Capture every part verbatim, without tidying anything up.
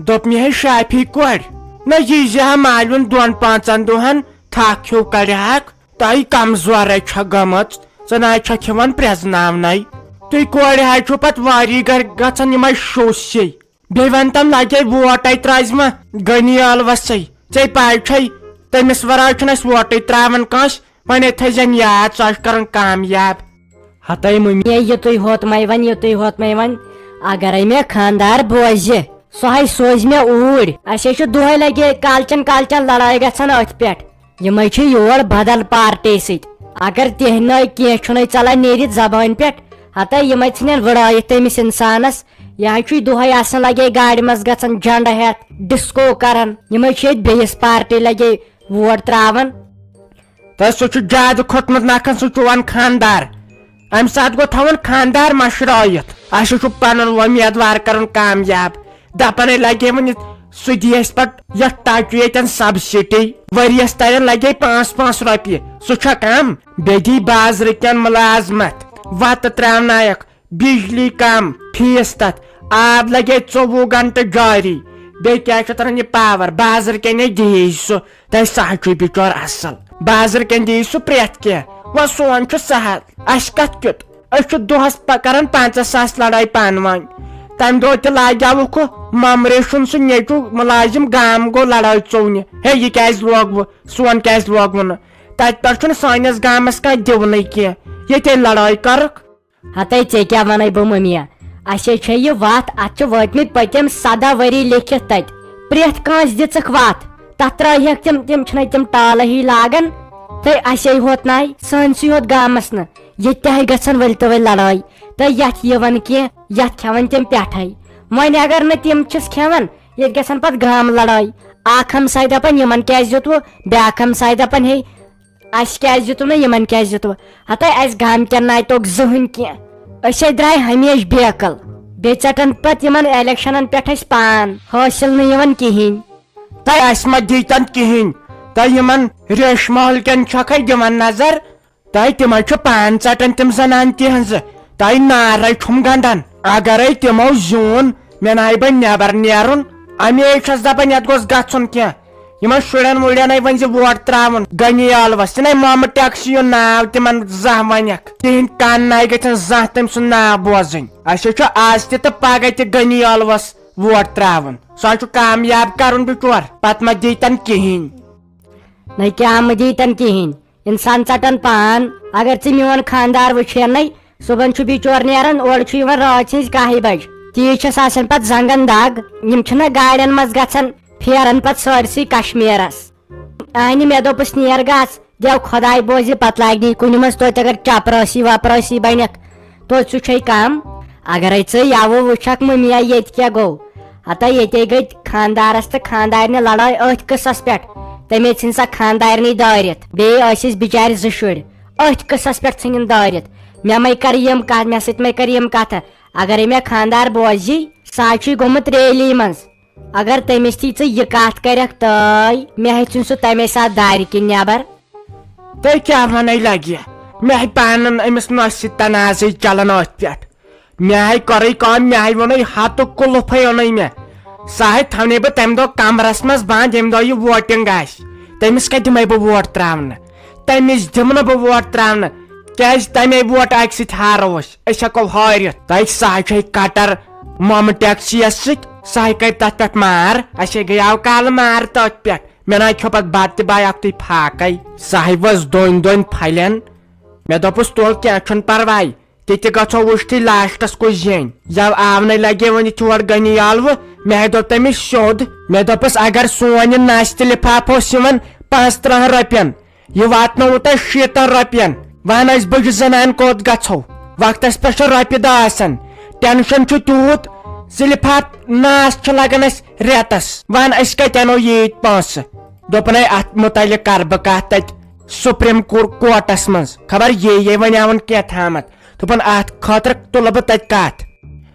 دوٚپ مےٚ، ہے شافی کورِ، نہ یی زِ ہا مالِوُن دۄن پانٛژن دۄہن تھکھ ہیوٗ کڑِ ہاکھ، تۄہہِ کمزورے چھےٚ گٔمٕژ، ژٕ نہ حظ چھکھ یِوان پرٛزناونَے۔ تُہۍ کورِ حظ چھِو پتہٕ واری گرِ گژھان یِمے شوٗسے۔ بیٚیہِ ون تم، لگے ووٹے ترٛاوِ ما غنی ٲلوسے؟ ژےٚ پاے چھے، تٔمِس ورٲے چھُنہٕ اَسہِ ووٹے ترٛاوان کٲنٛسہِ۔ وۄنۍ تھٲیزٮ۪ن یاد، سُہ آسہِ کران کامیاب۔ ہتے مٔمی، یُتُے ہوت مے وۄنۍ، یُتُے ہوت مے وۄنۍ۔ اگرے مےٚ خاندار بوزِ، سُہ ہے سوزِ مےٚ اوٗرۍ۔ اَسے چھُ دۄہے لگے کالچن کالچن لڑٲے گژھان أتھۍ پٮ۪ٹھ۔ یِمے چھِ یور بدل پارٹی سۭتۍ۔ اگر تِہنٛدۍ نٲے کینٛہہ چھُنَے ژلان نیٖرِتھ زبٲنۍ پٮ۪ٹھ، ہتے یِمے ژھٕنن وٕڑٲیِتھ تٔمِس انسانس۔ یہِ ہا چھُے دۄہے آسان لگے گاڑِ منٛز گژھان جنڈٕ ہٮ۪تھ، ڈسکو کران۔ یِمے چھِ ییٚتہِ بیٚیِس پارٹی لگے ووٹ ترٛاوان۔ تہٕ سُہ چھُ زیادٕ کھوٚتمُت نکھن، سُہ چھُ وۄنۍ خاندار۔ امہِ ساتہٕ گوٚو تھاوُن خاندار مشرٲیِتھ۔ اسہِ چھُ پنُن وۄمیدوار کرُن کامیاب۔ دپان ہے لگے وۄنۍ سُہ دی اسہِ پتہٕ یتھ ٹچہِ ییٚتٮ۪ن سبسڈی۔ ؤریس ترن لگے پانٛژھ پانٛژھ رۄپیہِ، سُہ چھا کم؟ بیٚیہِ دی بازرٕ کٮ۪ن مُلازمت، وتہٕ ترٛاونایکھ، بجلی کم، فیس تتھ، آب لگے ژوٚوُہ گنٹہٕ جاری۔ بیٚیہِ کیٛاہ چھُ تران یہِ پاور؟ بازرٕ کنے دِیی سُہ، تۄہہِ سا چھُ بِچور اصل۔ بازرٕ کنے دِیی سُہ پرٛٮ۪تھ کینٛہہ۔ وۄنۍ سون چھُ سہل، اسہِ کتھ کیُت؟ أسۍ چھِ دۄہس پ-، کران پنٛژاہ ساس لڑٲے پانہٕ ؤنۍ۔ تمہِ دۄہ تہِ لاگیاوُکھ ہُہ ممرے چھُن سُہ نیٚچو مُلازم گام گوٚو لڑٲے ژوٚونہِ۔ ہے، یہِ کیٛازِ لوگوٕ؟ سون کیٛازِ لوگوٕ نہٕ؟ تتہِ پٮ۪ٹھ چھُنہٕ سٲنِس گامس کانٛہہ دِونٕے کینٛہہ۔ ییٚتے لڑٲے کٔرٕکھ۔ ہتے ژےٚ کیٛاہ ونے بہٕ مٔمیا؟ اسے چھےٚ یہِ وتھ، اتھ چھِ وٲتمٕتۍ پٔتِم سداہ ؤری لیکھِتھ تتہِ۔ پرٛٮ۪تھ کٲنٛسہِ دِژٕکھ وتھ، تتھ ترٲوہکھ تِم، تِم چھِنَے تِم ٹالہٕ ہی لاگان۔ تہٕ اسے ہوت ناے، سٲنسٕے ہوت گامس نہٕ۔ ییٚتہِ تہِ ہے گژھن ؤلۍ تہٕ ؤلۍ لڑٲے۔ تہٕ یتھ یِوان کینٛہہ، یتھ کھٮ۪وان تِم پٮ۪ٹھے۔ وۄنۍ اگر نہٕ تِم چھِس کھٮ۪وان، ییٚتہِ گژھن پتہٕ گام لڑٲے۔ اکھ ہمساے دپان، یِمن کیٛازِ دیُتوٕ؟ بیٛاکھ ہمساے دپان، ہے، اسہِ کیٛازِ دیُتوٕ نہٕ، یِمن کیٛازِ دیُتوٕ؟ ہتے اسہِ گامکٮ۪ن ناے توٚگ زٕہٕنۍ کینٛہہ۔ أسۍ ہے درٛاے ہمیشہِ بیقل۔ بیٚیہِ ژٹن پتہٕ یِمن الیکشنن پٮ۪ٹھ اسہِ پان، حٲصِل نہٕ یِوان کِہیٖنۍ۔ تۄہہِ اسہِ ما دیٖتن کِہیٖنۍ؟ تۄہہِ یِمن ریشمہِ محل کٮ۪ن چھکھے دِوان نظر؟ تۄہہِ تِمے چھِ پان ژٹان تِم زنان تِہنٛزٕ۔ تۄہہِ نارے چھُم گنڈان۔ اگرے تِمو زیوٗن، مےٚ ناے بہٕ نٮ۪بر نیرُن۔ امی چھس دپان یتھ گوٚژھ گژھُن کینٛہہ۔ یِمن شُرٮ۪ن وُرٮ۪ن ہے ؤنۍ زِ ووٹ ترٛاوُن غنی عالمس، ژٕ نے محمد ٹیکسی ہُنٛد ناو تِمن زانٛہہ ونکھ۔ تِہنٛدۍ کن ناے گژھن زانٛہہ تٔمۍ سُنٛد ناو بوزٕنۍ۔ اسہِ چھُ آز تہِ تہٕ پگاہ تہِ غنی عالمس ووٹ ترٛاوُن۔ سُہ حظ چھُ کامیاب کرُن بچور، پتہٕ ما دیٖتن کِہیٖنۍ۔ نہ کیٛاہ ما دیٖتن کِہیٖنۍ؟ انسان ژٹن پان۔ اگر ژٕ میون خاندار وٕچھے نے، صبحن چھُ بچور نیران، اورٕ چھُ یِوان رٲژ ہٕنٛزِ کاہہِ بجہِ۔ تیٖژ چھس آسان پتہٕ زنگن دگ۔ یِم چھِنہ گاڑٮ۪ن منٛز گژھان، پھیران پتہٕ سٲرسٕے کشمیرس۔ اہنہِ مےٚ دوٚپُس، نیر گژھ، دیو خۄداے بوزِ، پتہٕ لاگہِ نہٕ کُنہِ منٛز توتہِ اگر چپرٲسی وپرٲسی بنکھ، توتہِ سُہ چھے کم۔ اگرے ژٕ یوٕ وٕچھکھ مٔمیا ییٚتہِ کیٛاہ گوٚو، ہتا ییٚتے گٔے خاندارس تہٕ خاندارنہِ لڑٲے أتھۍ قصس پٮ۪ٹھ۔ تٔمۍ ژھٕنۍ سۄ خاندارنی دٲرِتھ، بیٚیہِ ٲسِس بچارِ زٕ شُرۍ، أتھۍ قصس پٮ۪ٹھ ژھٕنِن دٲرِتھ۔ مےٚ مَے کَرٕ یِم کتھ، مےٚ سۭتۍ مَے کَرٕ یِم کتھٕ۔ اگرے مےٚ خاندار بوزی، سُہ حظ چھُے گوٚمُت ریلی منٛز۔ اگر تٔمِس تھی ژٕ یہِ کتھ کرکھ تٲے، مےٚ ہے ژھُن سُہ تمے ساتہٕ دارِ کِنۍ نٮ۪بر۔ تُہۍ کیٛاہ ونے لگہِ؟ مےٚ ہے پانن أمِس نۄشہِ سۭتۍ تنازٕے چلان أتھۍ پٮ۪ٹھ۔ مےٚ ہے کٔرٕے کٲم، مےٚ ہے ووٚنُے ہتہٕ قُلفے اوٚنُے مےٚ۔ سُہ ہے تھاونے بہٕ تمہِ دۄہ کمرس منٛز بنٛد، ییٚمہِ دۄہ یہِ ووٹنگ آسہِ۔ تٔمِس کتہِ دِمے بہٕ ووٹ ترٛاونہٕ؟ تٔمِس دِمہٕ نہٕ بہٕ ووٹ ترٛاونہٕ، کیازِ تمے ووٹ اکہِ سۭتۍ ہارو أسۍ۔ أسۍ ہٮ۪کو ہٲرِتھ۔ تۄہہِ سُہ ہے چھے کٹر مۄمہٕ ٹیکسیس سۭتۍ، سُہ ہے کرِ تتھ پٮ۪ٹھ مار۔ اسے گٔیاو کالہٕ مار تٔتھۍ پٮ۪ٹھ۔ مےٚ نہ کھیوٚو پتہٕ بتہٕ تہِ، بہٕ آیاکھ تُہۍ فاقے۔ سُہ ہے ؤژھ دۄنۍ دۄنۍ پھلٮ۪ن۔ مےٚ دوٚپُس، تُل کینٛہہ چھُنہٕ پرواے، تہِ تہِ گژھو وٕچھتھٕے لاسٹس کُس زینہِ۔ یو آونَے لگے وۄنۍ یہِ چور غنی عالوٕ۔ مےٚ ہے دوٚپ تٔمِس سیوٚد، مےٚ دوٚپُس، اگر سون یہِ نستہِ لفافہٕ اوس یِوان پانٛژترٕٛہن رۄپین، یہِ واتنووُ تۄہہِ شیٖتن رۄپین۔ وَن أسۍ بٕجہِ زنان کوٚت گژھو؟ وقتس پٮ۪ٹھ چھِ رۄپیہِ دہ آسان۔ ٹینشن چھُ تیوٗت زِ لفافہٕ ناس چھُ لگان اَسہِ رٮ۪تس۔ وَن أسۍ کتہِ انو ییٖتۍ پونٛسہٕ؟ دوٚپُن، ہے، اتھ متعلق کرٕ بہٕ کتھ تتہِ سپریم کور-، کورٹس منٛز۔ خبر یے یے وۄنۍ آوُن کینٛہہ تھامتھ۔ دوٚپُن، اتھ خٲطرٕ تُلہٕ بہٕ تتہِ کتھ۔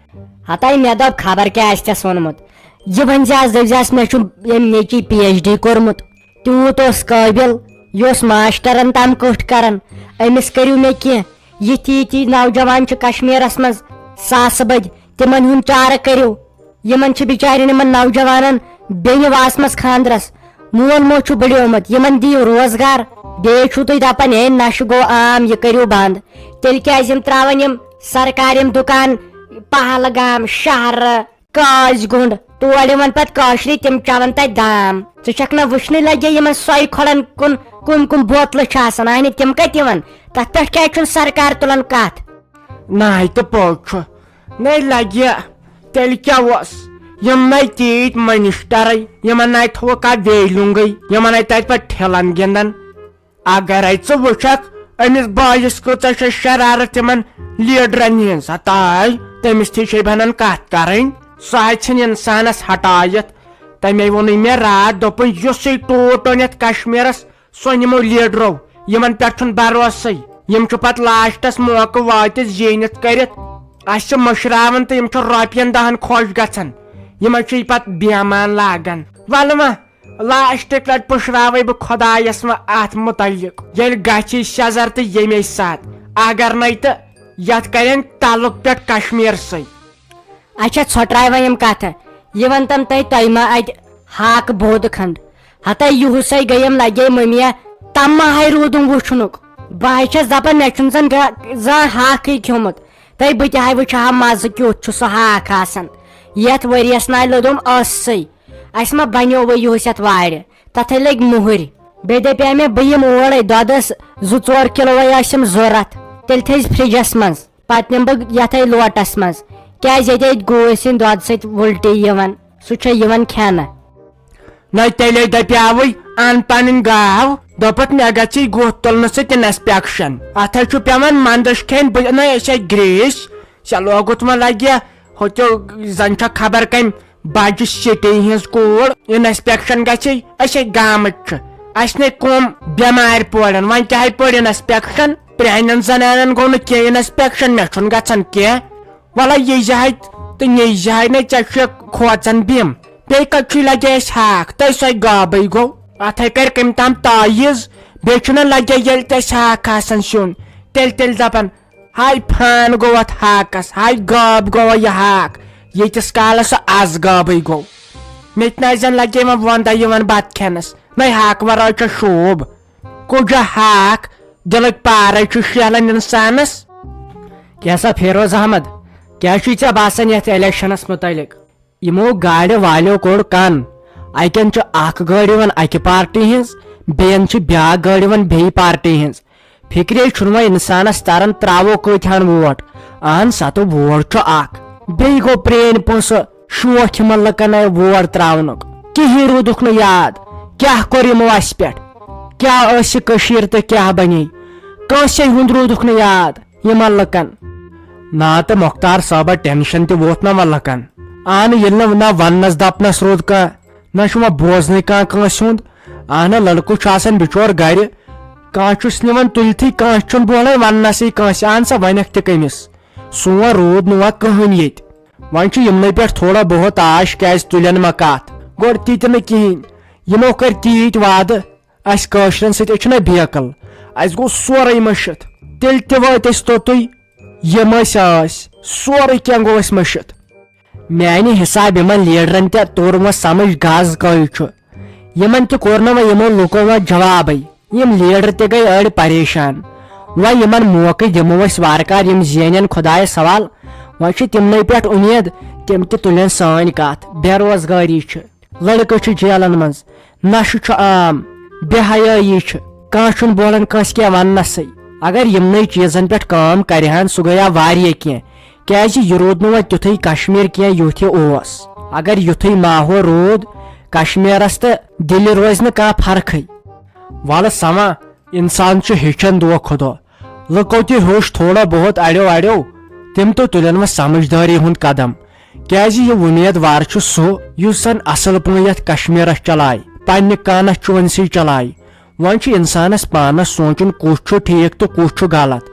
ہتاے مےٚ دوٚپ، خبر کیٛاہ آسہِ ژےٚ ووٚنمُت۔ یہِ ؤنۍ زِ آز دٔپۍ زِ آس، مےٚ چھُ أمۍ نیٚچی پی ایچ ڈی کوٚرمُت۔ تیوٗت اوس قٲبِل، یہِ اوس ماسٹرن تام کٔٹھۍ کران۔ أمِس کٔرِو مےٚ کینٛہہ۔ یِتھۍ یِتھۍ نوجوان چھِ کشمیرس منٛز ساسہٕ بٔدۍ، تِمن ہُنٛد چارٕ کٔرِو۔ یِمن چھِ بِچارٮ۪ن، یِمن نوجوانن بیٚنہِ واسمس خاندرس مول موج چھُ بٕڑیومُت، یِمن دِیِو روزگار۔ بیٚیہِ چھُو تُہۍ دپان، ہے، نشہٕ گوٚو عام، یہِ کٔرِو بنٛد۔ تیٚلہِ کیٛازِ یِم ترٛاوان یِم سرکار یِم دُکان پہلگام، شہرٕ، کاج گُنٛڈ، تور یِوان پتہٕ کٲشرِ، تِم چٮ۪وان تتہِ دام۔ ژٕ چھکھ نہ وٕچھنٕے لگے یِمن سۄے کھۄلن کُن کُم کُم بوتلہٕ چھِ آسان، اہنہِ تِم کتہِ یِوان؟ تتھ پٮ۪ٹھ کیٛازِ چھُنہٕ سرکار تُلان کتھ؟ ناے تہٕ پوٚز چھُ۔ نَے لَگہِ، تیٚلہِ کیٛاہ اوس؟ یِم نَے تیٖتۍ مٔنِشتَرٕے، یِمَن نَے تھوٚوُکھ اَتھ ویلِنٛگٕے، یِمَن نَے تَتہِ پٮ۪ٹھ ٹھِلَن گِنٛدَن۔ اَگَرَے ژٕ وٕچھَکھ، أمِس بٲیِس کۭژاہ چھےٚ شرارت یِمَن لیٖڈرَن ہِنٛز۔ ہَتاے، تٔمِس تھی چھے بَنان کَتھ کَرٕنۍ۔ سُہ حظ ژھٕنہِ اِنسانَس ہَٹایِتھ۔ تَمے ووٚنُے مےٚ راتھ، دوٚپُن، یُسٕے ٹوٗٹ أنِتھ کشمیٖرَس، سۄ نِمو لیٖڈرو، یِمن پٮ۪ٹھ چھُنہٕ بھروسٕے۔ یِم چھِ پتہٕ لاسٹس موقعہٕ وٲتِتھ زیٖنِتھ کٔرِتھ۔ اَسہِ چھِ مٔشراوان تہٕ یِم چھِ رۄپین دہن خۄش گژھان۔ یِمن چھُ یہِ پتہٕ بیمان لاگان۔ ولہٕ وۄنۍ، لاسٹٕکۍ لٹہِ پُشراوے بہٕ خۄدایس وۄنۍ اتھ مُتعلق۔ ییٚلہِ گژھِ سیزر تہٕ ییٚمے ساتہٕ، اگر نَے تہٕ یتھ کرن تلُک پٮ۪ٹھ کشمیر سٕے۔ اچھا، ژھۄٹراے وۄنۍ یِم کتھٕ۔ یہِ ون تم تۄہہِ، تۄہہِ ما اتہِ ہاکہٕ بود کھنڈ؟ ہتے یُہُسے گٔیم لگے مٔمیا، تم ما ہاے روٗدُم وُچھنُک۔ بہٕ ہاے چھس دپان، مےٚ چھُنہٕ زن گا-، زانٛہہ ہاکھٕے کھیوٚمُت۔ تۄہہِ بہٕ تہِ ہاے وٕچھِ ہا مزٕ کیُتھ چھُ سُہ ہاکھ آسان، یتھ ؤریس ناے لوٚدُم ٲسسٕے۔ اسہِ ما بنیووٕے یُہُس یتھ وارِ، تتھے لٔگۍ مُہٕرۍ۔ بیٚیہِ دپے مےٚ، بہٕ یِم اورے، دۄدس زٕ ژور کِلوے ٲسِم ضوٚرتھ، تیٚلہِ تھٲیزِ فرجس منٛز۔ پتہٕ نِمہٕ بہٕ یتھے لوٹس منٛز، کیازِ ییٚتہِ اتہِ گوٗرۍ سٕنٛدِ دۄدٕ سۭتۍ وُلٹی یِوان، سُہ چھےٚ یِوان کھٮ۪نہٕ۔ نَے تیٚلے دپیاوٕے، اَن پنٕنۍ گاو، دوٚپُکھ، مےٚ گژھِ گُہہ تُلنہٕ سۭتۍ انسپیکشن۔ اتھ حظ چھُ پٮ۪وان منٛدچھ کھیٚنۍ، بہٕ نَے أسۍ ہے گریٖسۍ، ژےٚ لوگُتھ وۄنۍ لگہِ ہوٚتیو زن چھا خبر کمہِ بجہِ سٹی ہٕنٛز کوٗر۔ انسپیکشن گژھِ، أسۍ ہے گامٕکۍ چھِ، اسہِ نے کٕم بٮ۪مارِ پورن، وۄنۍ کیٛاہ ہے پورِ انسپیکشن؟ پرٛانٮ۪ن زنانن گوٚو نہٕ کینٛہہ انسپیکشن، مےٚ چھُنہٕ گژھان کینٛہہ۔ وَلہٕ یہِ زِ ہاے تہٕ نہِ زِ ہاے نے، ژےٚ چھُ کھوژان بِم۔ بیٚیہِ کَتہِ چھُے لَگہِ اَسہِ ہاکھ؟ تۄہہِ سۄے گابٕے گوٚو۔ اَتھَے کَرِ کٔمۍ تام تاویٖز، بیٚیہِ چھُنہ لَگہِ ییٚلہِ تہِ اَسہِ ہاکھ آسان سیُن، تیٚلہِ تیٚلہِ دَپان، ہاے پھان گوٚو اَتھ ہاکَس، ہاے گاب گوٚو یہِ ہاکھ، ییٖتِس کالَس سُہ اَز گابٕے گوٚو۔ مےٚ تہِ نہ زَن لَگہِ وۄنۍ وۄندَے یِوان بَتہٕ کھٮ۪نَس، نَے ہاکہٕ وَرٲے چھےٚ شوٗب۔ کُجا ہاکھ دِلٕکۍ پارے چھُ شیہلان انسانس۔ کیٛاہ سا فیروز احمد، کیٛاہ چھُے ژےٚ باسان یتھ الیکشنس متعلق؟ یِمو گاڑِ والیو کوٚڑ کن۔ اکٮ۪ن چھُ اکھ گٲڑۍ یِوان اکہِ پارٹی ہٕنٛز، بیٚین چھِ بیٛاکھ گٲڑۍ یِوان بیٚیہِ پارٹی ہٕنٛز۔ فکرے چھُنہٕ وۄنۍ انسانس تران تراوو کۭتۍ ہن ووٹ۔ اہن سا تہٕ ووٹ چھُ اکھ۔ بیٚیہِ گوٚو پرٛٲنۍ پونٛسہٕ شوق یِمن لُکن آے ووٹ تراونُک۔ کِہیٖنۍ روٗدُکھ نہٕ یاد۔ کیٛاہ کوٚر یِمو اَسہِ پٮ۪ٹھ؟ کیٛاہ ٲس یہِ کٔشیٖر تہٕ کیٛاہ بنے؟ کٲنٛسے ہُنٛد روٗدُکھ نہٕ یاد یِمن لُکن۔ نا تہٕ مۄختار صٲبہ ٹینشن تہِ ووت نہ وۄنۍ لُکن۔ اہنہٕ ییٚلہِ نہٕ نہ وننس دپنس روٗد کانٛہہ، نہ چھُ وۄنۍ بوزنٕے کانٛہہ کٲنٛسہِ ہُنٛد۔ اہنہٕ لڑکہٕ چھُ آسان بچور گرِ، کانٛہہ چھُس نہٕ وۄنۍ تُلتھٕے، کانٛہہ چھُنہٕ بوزان وننسٕے کٲنٛسہِ۔ اہن سا ونکھ تہِ کٔمِس؟ سون روٗد نہٕ وۄنۍ کٕہٕنۍ ییٚتہِ۔ وۄنۍ چھُ یِمنٕے پٮ۪ٹھ تھوڑا بہت آش، کیٛازِ تُلن ما کتھ؟ گۄڈٕ تہِ تہِ نہٕ کِہیٖنۍ۔ یِمو کٔرۍ تیٖتۍ وعدٕ، اَسہِ کٲشرٮ۪ن سۭتۍ، أسۍ چھِنہ بیکل، اَسہِ گوٚو سورُے مٔشِتھ۔ تیٚلہِ تہِ وٲتۍ أسۍ توٚتُے، یِم ٲسۍ ٲسۍ، سورُے کینٛہہ گوٚو اَسہِ مٔشِتھ۔ میانہِ حساب یِمن لیڈرن تہِ توٚر وۄنۍ سمجھ غز کٔہۍ چھُ۔ یِمن تہِ کوٚر نہٕ وۄنۍ یِمو لُکو وۄنۍ جوابٕے۔ یِم لیڈر تہِ گٔے أڑۍ پریشان۔ وۄنۍ یِمن موقعہٕ دِمو أسۍ وارٕ کارٕ، یِم زینن خۄدایس حوال۔ وۄنۍ چھِ تِمنٕے پٮ۪ٹھ اُمید، تِم تہِ تُلن سٲنۍ کتھ۔ بے روزگٲری چھِ، لڑکہٕ چھِ جیلن منٛز، نشہٕ چھُ عام، بے حیٲیی چھِ، کانٛہہ چھُنہٕ بولان کٲنٛسہِ کینٛہہ وننسٕے۔ اگر یِمنٕے چیٖزن پٮ۪ٹھ کٲم کرِہن، سُہ گٔیا واریاہ کینٛہہ۔ کیازِ یہِ روٗد نہٕ وۄنۍ تیُتھُے کشمیر کینٛہہ یُتھ یہِ اوس۔ اگر یُتھُے ماحول روٗد کشمیرس تہٕ دِلہِ روزِ نہٕ کانٛہہ فرقٕے۔ وَلہٕ سما، انسان چھُ ہیٚچھان دۄہ کھۄتہٕ دۄہ۔ لُکو تہِ ہیوٚچھ تھوڑا بہت اڑیو اڑیو، تِم تہِ تُلن وۄنۍ سمجھدٲری ہُنٛد قدم۔ کیازِ یہِ وۄمیدوار چھُ سُہ، یُس زن اصل پٲٹھۍ یتھ کشمیرس چلایہِ، پننہِ کانسچوئنسی چلایہِ۔ وۄنۍ چھُ انسانس پانس سونٛچُن کُس چھُ ٹھیٖک تہٕ کُس چھُ غلط۔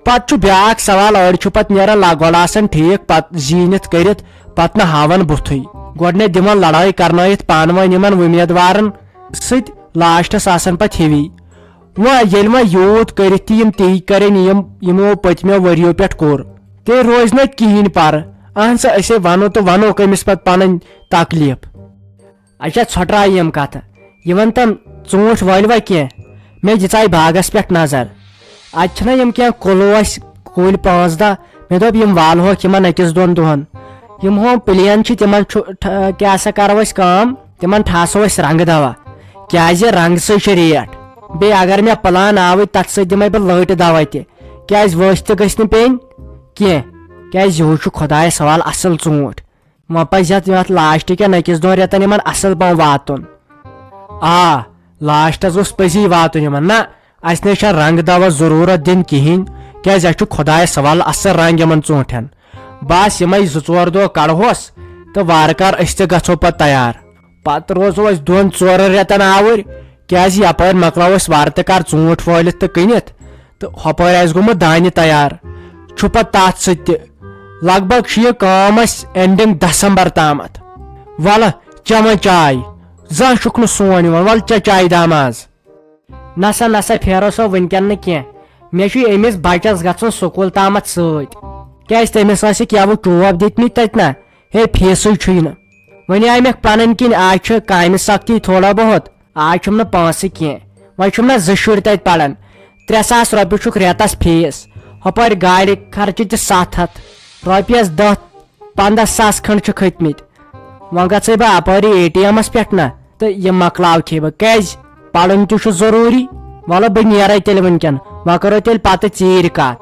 پتہٕ چھُ بیٛاکھ سوال، أڑۍ چھِ پتہٕ نیران لگول آسان ٹھیٖک، پتہٕ زیٖنِتھ کٔرِتھ، پتہٕ نہٕ ہاوان بُتھُے۔ گۄڈٕنٮ۪تھ دِوان لڑٲے کرنٲیِتھ پانہٕ ؤنۍ یِمن وۄمیدوارن سۭتۍ، لاسٹس آسان پتہٕ ہِوی۔ وۄنۍ ییٚلہِ وۄنۍ یوٗت کٔرِتھ تہِ یِم تی کرن یِم یِمو پٔتمیو ؤرِیو پٮ۪ٹھ کوٚر، تیٚلہِ روزِ نہٕ اَتہِ کِہیٖنۍ پرٕ۔ اہن سا، أسے ونو تہٕ ونو کٔمِس پتہٕ پنٕنۍ تکلیف۔ اچھا، ژھۄٹراے یِم کتھٕ۔ یہِ ون تم، ژوٗنٛٹھۍ وٲلۍ وا کینٛہہ؟ مےٚ دِژاے باغس پٮ۪ٹھ نظر۔ اتہِ چھِنہ یِم کینٛہہ کُلوس کُلۍ پانٛژھ دہ؟ مےٚ دوٚپ، یِم والہوکھ یِمن أکِس دۄن دۄہن۔ یِم ہُم پلین چھِ، تِمن چھُ ٹھ-، کیٛاہ سا کرو أسۍ کٲم؟ تِمن ٹھاسو أسۍ رنٛگہٕ دوا، کیٛازِ رنٛگہٕ سۭتۍ چھِ ریٹ۔ بیٚیہِ اگر مےٚ پلان آوٕے، تتھ سۭتۍ دِمے بہٕ لٔٹۍ دوا تہِ، کیٛازِ ؤسۍ تہِ گٔژھۍ نہٕ پیٚنۍ کینٛہہ، کیٛازِ یِہُس چھُ خۄدایس حوالہٕ اصل ژوٗنٛٹھۍ۔ وۄنۍ پزِ یتھ، یتھ لاسٹ کٮ۪ن أکِس دۄن رٮ۪تن یِمن اصل پہم واتُن۔ آ، لاسٹس گوٚژھ پٔزی واتُن یِمن۔ نہ، اسہِ نَے چھےٚ رنٛگہٕ دوا ضروٗرت دِنۍ کِہیٖنۍ، کیٛازِ اسہِ چھُ خۄدایس حوالہٕ اصل رنٛگ یِمن ژوٗنٛٹھٮ۪ن۔ بس یِمے زٕ ژور دۄہ کڑہوس تہٕ وارٕ کار أسۍ تہِ گژھو پتہٕ تیار۔ پتہٕ روزو أسۍ دۄن ژورن رٮ۪تن آوٕرۍ، کیٛازِ یپٲرۍ مۄکلاوو أسۍ وارٕ تہِ کار ژوٗنٛٹھۍ وٲلِتھ تہٕ کٕنِتھ، تہٕ ہۄپٲرۍ آسہِ گوٚمُت دانہِ تیار۔ چھُ پتہٕ تتھ سۭتۍ تہِ۔ لگ بگ چھِ یہِ کٲم اسہِ اینڈنگ دسمبر تامتھ۔ ولہٕ، چٮ۪وان چاے۔ زانٛہہ چھُکھ نہٕ سون یِوان، ولہٕ چےٚ چایہِ دام آز۔ نسا، نسا، پھیرو سا وٕنکٮ۪ن نہٕ کینٛہہ۔ مےٚ چھُ أمِس بچس گژھُن سکوٗل تامتھ سۭتۍ۔ کیٛازِ تٔمِس ٲسِکھ یَوٕ ٹوپھ دِتمٕتۍ تَتہِ نہ؟ ہے، فیٖسٕے چھُے نہٕ۔ وۄنۍ آے مےٚ پنٕنۍ کِنۍ، آز چھِ کامہِ سختی تھوڑا بہت، آز چھُم نہٕ پونٛسہٕ کینٛہہ۔ وۄنۍ چھُم نہ زٕ شُرۍ تَتہِ پران، ترٛےٚ ساس رۄپیہِ چھُکھ رٮ۪تس فیٖس، ہۄپٲرۍ گاڑِ خرچہِ تہِ ستھ ہتھ، رۄپیس دہ پنٛداہ ساس کھنٛڈ چھِ کھٔتۍ مٕتۍ۔ وۄنۍ گژھے بہٕ اپٲری اے ٹی ایمس پٮ۪ٹھ نہ، تہٕ یہِ مۄکلاوکھے بہٕ۔ کیٛازِ؟ پرُن تہِ چھُ ضروٗری۔ وَلہٕ، بہٕ نیرے تیٚلہِ وٕنکٮ۪ن، وۄنۍ کرو تیٚلہِ پتہٕ ژیٖرۍ کتھ۔